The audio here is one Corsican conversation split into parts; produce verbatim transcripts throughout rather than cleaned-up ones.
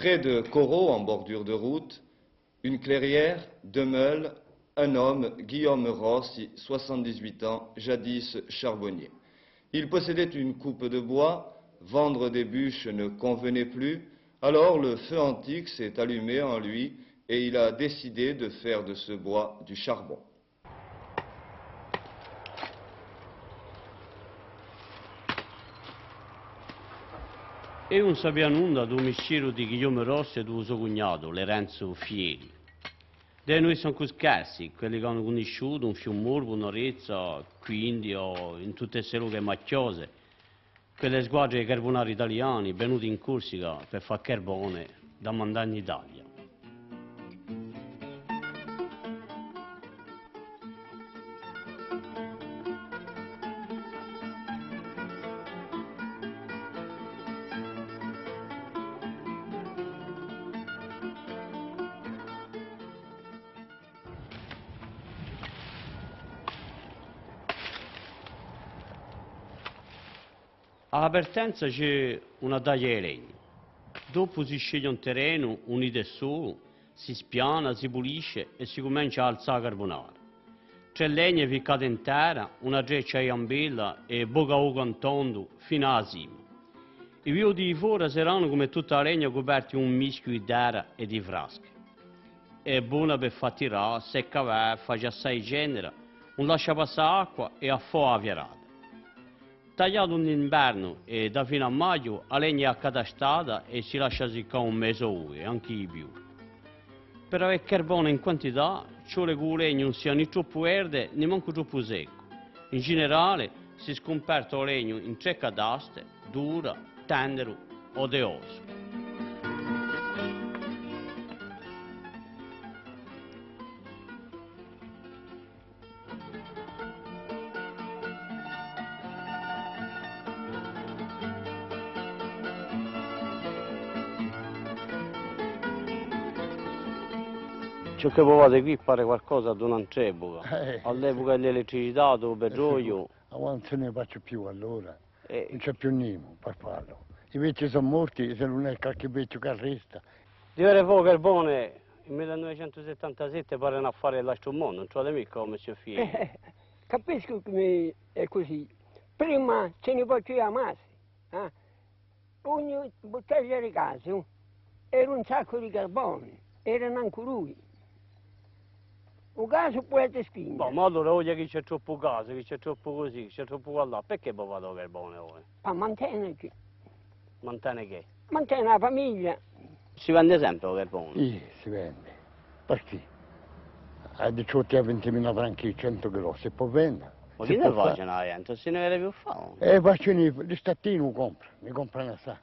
Près de Corot, en bordure de route, une clairière, deux meules, un homme, Guillaume Rossi, soixante-dix-huit ans, jadis charbonnier. Il possédait une coupe de bois, vendre des bûches ne convenait plus, alors le feu antique s'est allumé en lui et il a décidé de faire de ce bois du charbon. Eiu ùn sapia nunda di u mistieru di Guillaume Rossi è di u so cugnatu, Lerenzu Fieri. Devenu esse ancu scarsi quelli ch'anu cunnisciutu in Fiumorbu, in Orezza, quì in India o in tutti sti lochi machjosi, quelle squadre di carbunari taliani venuti in Corsica per fà carbone da mandà in Italia. À a partenza ci hè una taglia di legnu. Dopu si sceglie un terrenu unitu è solu, si spiana, si pulisce è si cumencia à alzà a carbunara. Trè legne ficcate in terra, una treccia di ghjambella è pocu à pocu in tondu finu à a cima. I vioti di fora seranu cum'è tutta a legna cuperti di un mischju di terra è di frasche. Hè bona per fà tirà, secca bè, face assai cennera, ùn lascia passà acqua è affoga a fiarata. Tagliatu in invernu è da fine à maghju, a legna hè accatastata è si lascia siccà un mese o dui, ancu di più. Per avè carbone in quantità, ci vole chì u legnu ùn sia nè troppu verde, nè mancu troppu seccu. In generale, si scumparti u legnu in trè cataste, dura, tenderu o di ossu. Ciò chì vo fate quì pare qualcosa d'un'antra epuca. Eh, à l'epuca di l'elettricità, di u petroliu. Avanti ùn ne facciu più allora. Eh. Ùn ci hè più nimu per fallu. I vechji sò morti, s'ellu ùn hè qualchì vechju chì arresta. Di avè fà u carbone in mille novecentu settantasette pare un affare di l'altru mondu, ùn truvate micca, o Monsieur Fieri? Eh, capiscu chì mi, hè cusì. Prima ci ne facia massi, eh? Ogni buttaglia di gasu era un saccu di carbone, era nancu dui. U gasu pudete spinghje. Bò, ma allora, oghje chì ci hè troppu gasu, chì ci hè troppu cusì, chì ci hè troppu quallà, perchè vo fate u carbone voi? Pà manteneci. Mantene chè? Mantene a famiglia. Si vende sempre u carbone? Iè, si vende. Perchè? À diciottu è à vintimila franchi centu chilò, si pò vende. Ma chì ne facenu a ghjente? Ùn si ne vede più fà. Eh, facenu, l'istatinu compranu, ne compranu assai.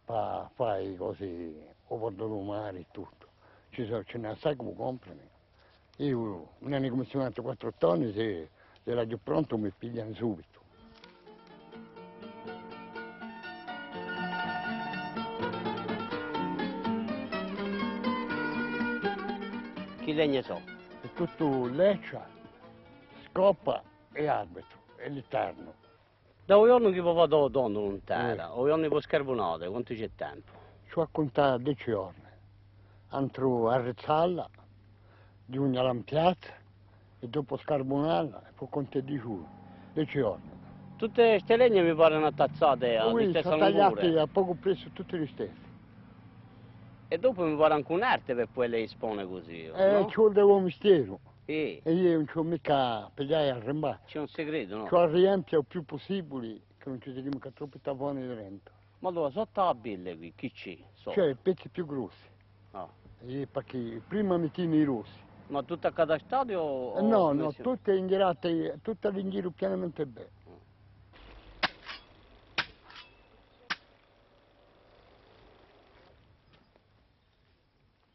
Pà, pà fà i cosi, u bordu di u mare è tuttu. Ci sò, ci n'hè assai chì u compranu. Eiu, ùn ne cummissionatu quattru tonni, s'è, s'è l'aghju prontu, mi piglianu subitu. Chì legne sò? Hè tuttu leccia, scopa è arbitru, è litarnu. Da u ghjornu chì vo fate u tondulu in terra, eh, à u ghjornu chì vo scarbunate, quantu ci hè tempu? Ci vole à cuntà dece ghjorni. Entru à arrizzalla, ghjunghje à l'impiazza, è dopu scarbunalla, è po contu dece ghjorni. Dece ghjorni. Tutte ste legne mi parenu attazzate à listessa lunghura. Ui, sò tagliate à pocu pressu tutte listesse. È dopu mi pare ancu un'arte per pudelle ispone cusì, eh, nò? Ci vole u mistieru. Iè. È eiu ùn ci vò micca à piglià è à arrimbà. Ci hè un segretu, nò? Ci vole à riempie u più pussibule, chì ùn ci sianu micca troppi tafoni di drentu. Ma allora, sottu à a pelle quì, chì ci hè sottu? Ci hè i pezzi più grossi. Ah. È perchè prima mettenu i rossi. Ma tutti accatastati o, o... Eh, nò, nò, tutti inghjirati, tutti à l'inghjiru pienamente bè.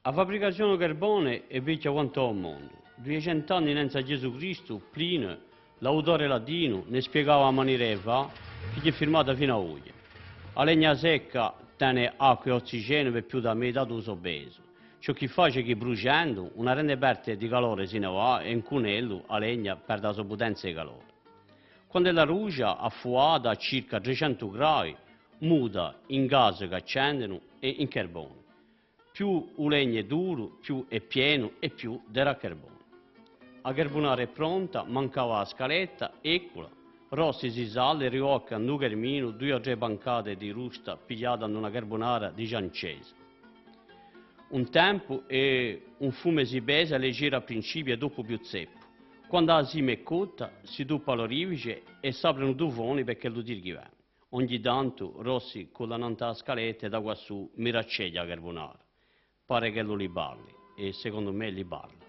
A fabbricazione di u carbone hè vechja quant'è u mondu. Duiecentu anni innanzu à Ghjesù Cristu, Plinio, l'autore latinu, ne spiegava a manera di fà, chì hè firmata finu à oghje. A legna secca tene acqua è ossigenu per più di a metà di u so pesu, ciò chì face chì, bruscendu, una grande parte di u calore si ne và è incù ellu a legna perde a so putenza di calore. Quand'ella brusgia, affugata à circa trecentu gradi, muta in gasi chì accendenu è in carbone. Più u legnu hè duru, più hè pienu è più darà carbonu. A carbunara hè pronta, mancava a scaletta, eccula. Rossi si sali, rivolta in u carminu dui o trè pancate di rusta pigliate in una carbunara di Ghjancesa. Un tempu è un fume si pesa, leggera à principiu è dopu più zeppu. Quandu a sima hè cotta, si tuppa l'orifice è s'aprenu tufoni per ch'ellu tirghi bè. Ogni tantu Rossi culla nant'à a scaletta è da quassù miracceghja a carbunara. Pare ch'ellu li parli, è secondu mè li parla.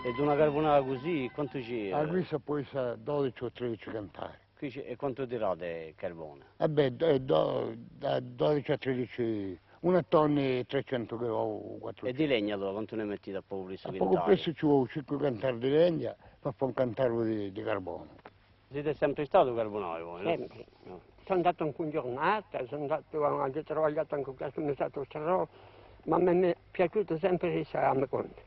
È d'una carbunara cusì, quantu ci hè? Ah, quissa pò essa dodeci o tredeci cantari. Quì ci hè, è quantu tirate carbone? Eh bè, do-, do-, da dodeci à tredeci, una tonna è trecentu chilò, quattrucentu. È di legna allora, quantu ne mettite à pocu pressu? À pocu pressu ci vole cinque cantari di legna per fà un cantaru di, di carbone. Site sempre statu carbunaru voi, nò? Sempre. Ah. Sò andatu ancu in ghjurnata, sò andatu, aghju travagliatu ancu qualchì mese à Ostrò, ma m'hè piaciutu sempre esse à me contu.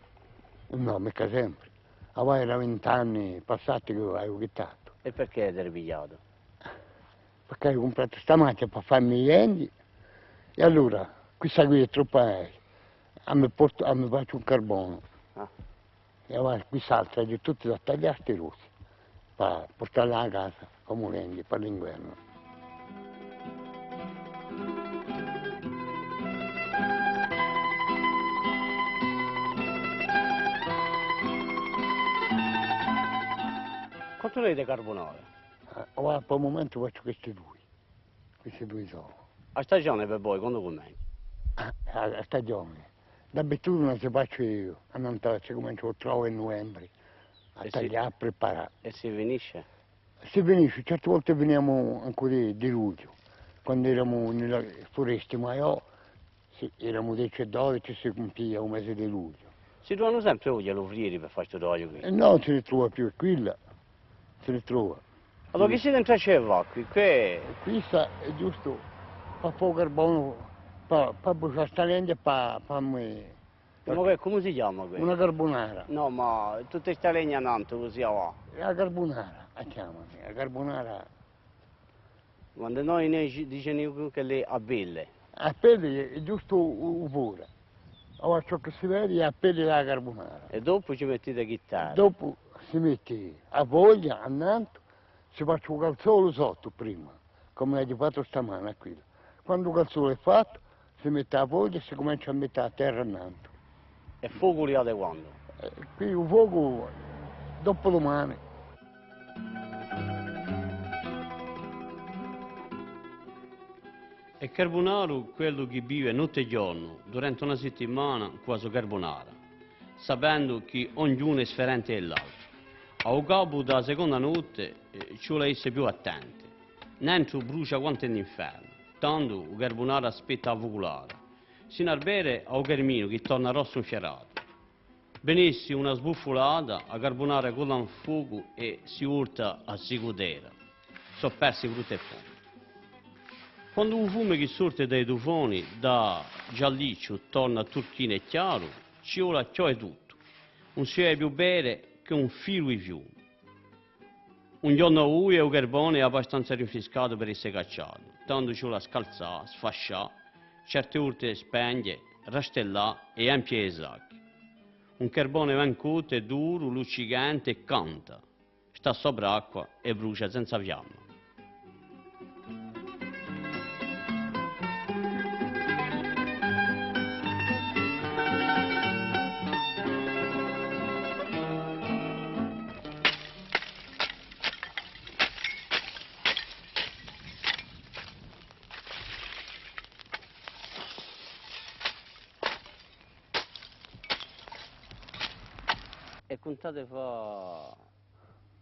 Nò, micca sempre. Avà era vint'anni passati chì aghju quittatu. È perchè avete ripigliatu? Perchè aghju cumpratu sta machina per fà mi i legnami, è allora quissa quì hè troppu, eh, a mi portu, a mi facciu un carbone. Ah. È avà quiss'altra, aghju tutti da taglià sti rossi, per purtalli à casa, cum'è legnami, per l'inguernu. Quantu n'avete carbunate? Eh, avà, per u mumentu facciu questi dui. Questi dui sò. A stagione per voi quandu cumencia? A, a, a stagione. D'abitudine si face, annant'à, si cumencia à ottobre è nuvembre, à taglià, à preparà. È si finisce? Si finisce, certe volte finiamu ancu di, di lugliu, quandu eramu in i foresti maiò, sì, eramu dece è dodeci, si cumpia u mese di lugliu. Si truvanu sempre oghje l'uvrieri per fà stu travagliu quì? Eh nò, ùn si ne trova più, hè quella, si ne trova. Allora, chì site in traccia di fà quì? Quì? Quissa hè ghjustu per fà u carbone, per, per brusgià sta legna, per, per me. Ma chì, cumu si chjama quì? Una carbunara. Nò, ma tutta sta legna nantu, cusì avà. Hè a carbunara, a chjamanu, a carbunara. Quandu noi, noi dici-, dicenu chì l'hè a pelle. A pelle hè, hè ghjustu u, u fora. Avà ciò chì si vede hè a pelle di a carbunara. È dopu ci mettite chì tè? Dopu si mette a foglia annantu, si face u calzolu sottu prima, cum'è aghju fattu stamane à quella. Quandu u calzolu hè fattu, si mette a foglia è si cumencia à mette a terra annantu. È focu li date quandu? Eh, quì u focu dopu dumane. Hè carbunaru quellu chì vive notte è ghjornu, durante una sittimana, cù a so carbunara, sapendu chì ognunu hè sfarente di l'altru. À u capu di a seconda notte, eh, ci vole à esse più attenti. Nentru brusgia quant'è in infernu. Tandu u carbunaru aspetta a fuculata, sinu à vede à u carminu chì torna rossu infiaratu. Vene essa una sbuffulata, a carbunara colla in focu è si volta à sicutera. Sò persi bruttu è fondu. Quandu u fume chì sorte da i tufoni da giallicciu torna turchinu è chjaru, ci vole à chjode tuttu. Ùn si vede più vede chè un filu di fiume. Un ghjornu o dui è u carbone hè abbastanza rinfriscatu per esse cacciatu, tandu ci vole à scalzà, sfascià, certe volte spenge, rastellà è empie i sacchi. Un carbone ben cottu hè duru, luccicante è canta, stà sopra acqua è brusgia senza fiamma. È cuntate fà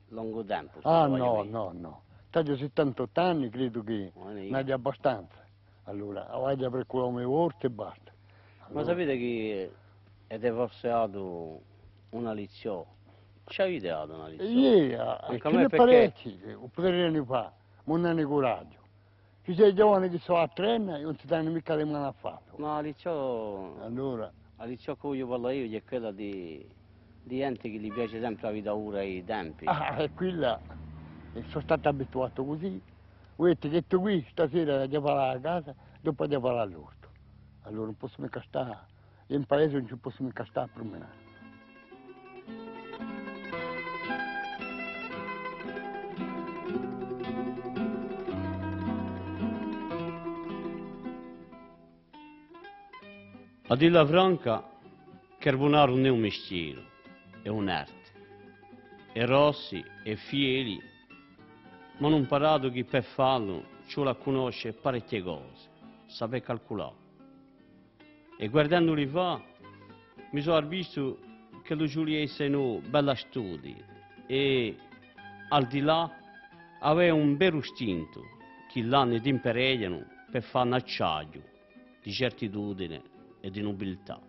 longu tempu stu travagliu quì? Ah, nò, nò, nò. T'aghju settantottu anni, credu chì n'aghju abbastanza. Allora, aghju da briculà u me ortu è basta. Ma sapete chì avete forse datu Una lizziò. Ci avete datu una lizziò? Iè, ancu à mè, perchè parechji, u puderia fà, ma ùn anu curaghju. Ci sò i ghjovani chì sò à trena è ùn si danu micca di manu à fallu. Ma a lizziò, allora, a lizziò chì vogliu parlà eiu hè quella di, di ghjente chì li piace sempre a vita dura è i tempi. Ah, hè quella. È sò statu abituatu cusì. Vedi chì tù quì, stasera aghju da falà a casa, dopu aghju da falà l'ortu. Allora ùn possu micca stà, in paese ùn ci possu micca stà à prumenà. À dilla franca, carbunaru ùn hè un mistieru, hè un'arte. Hè rossi, hè fieli, m'anu amparatu chì per fallu ci vole à cunnosce parechje cose, sapè calculà. È guardenduli fà, mi sò avvistu ch'elli ci vulia esse una bella studia è, al di là, avè un veru stintu chì l'anni t'impereghjanu per fà un acciaghju di certitudine è di nubiltà.